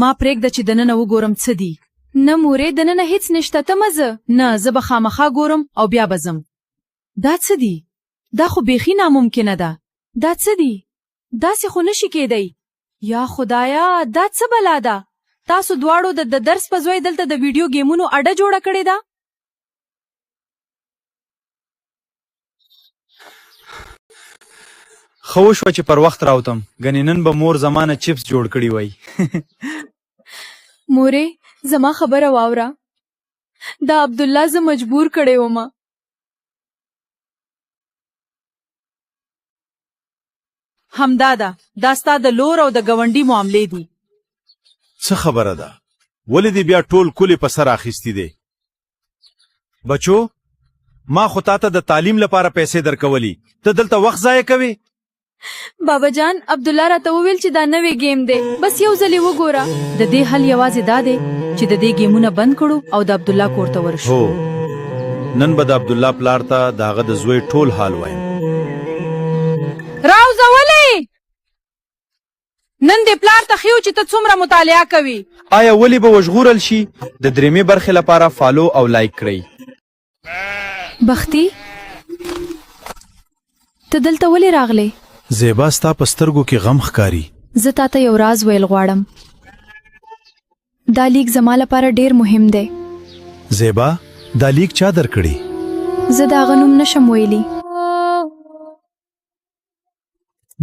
ما پرېږده چې دننه وګورم څه دي. نه مورې، دننه هیڅ نشته، ته مه ځه. نه، زه به خامخا ګورم او بیا به ځم. دا څه دي؟ دا خو بیخي ناممکنه ده. دا څه دي؟ داسې خو نشي کېدی. یا خدایه، دا څه بلا ده؟ تاسو دواړو د د درس په ځای دلته د ویډیو ګیمونو اډه جوړه کړې ده؟ ښه وشوه چې پر وخت راوتم، ګنې نن به مور زما نه چپس جوړ کړي وای. مورې، زما خبره واوره. دا عبدالله زه مجبور کړی وم. همدا ده، دا ستا د لور او د ګاونډي معاملې دي. څه خبره ده؟ ولې دې بیا ټول کلی په سر اخیستی دی؟ بچو، ما خو تاته د تعلیم لپاره پیسې درکولي، ته دلته وخت ضایع کوې. بابا جان، عبدالله راته وویل چې دا نوی ګیم دی، بس یو ځل یې وګوره. د دې حل یوازې دا دی چې د دې ګیمونه بند کړو او د عبدالله کور ته ورشو. هو، نن به د عبدالله پلار ته د هغه د زوی ټول حال وایم. راوځه ولې؟ نن دې پلار ته ښیو چې ته څومره مطالعه کوي. آیا ولې به وژغورل شي؟ د دریمې برخې لپاره فالو او لایک کړئ. بختي، ته دلته ولې راغلې؟ زیبا، ستا په سترګو کې غم ښکاري. زه تا ته یو راز ویل غواړم. دا لیک زما لپاره ډیر مهم دی. زیبا، دا لیک چا درکړی؟ زه د هغه نوم نشم ویلی.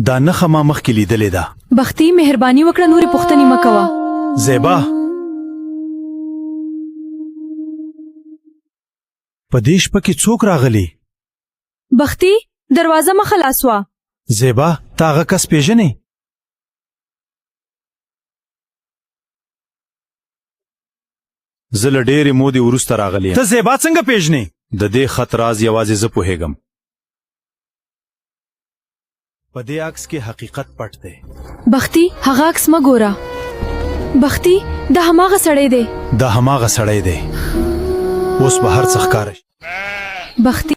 دا نښه ما مخکې لیدلې ده. بختي، مهرباني وکړه نورې پوښتنې مه کوه. زیبا، په دې شپه کې څوک راغلی؟ بختي، دروازه مه خلاصوه. زیبا، ته هغه کس پیژنې؟ زه له ډېرې مودې وروسته راغلی یم. ته زیبا څنګه پیژنې؟ د دې خط راز یوازې زه پوهېږم. په دې عکس کې حقیقت پټ دی. بختي، هغه عکس مه ګوره. بختي، دا هماغه سړی دی. دا هماغه سړی دی. اوس به هر څه ښکاره شي. بختي.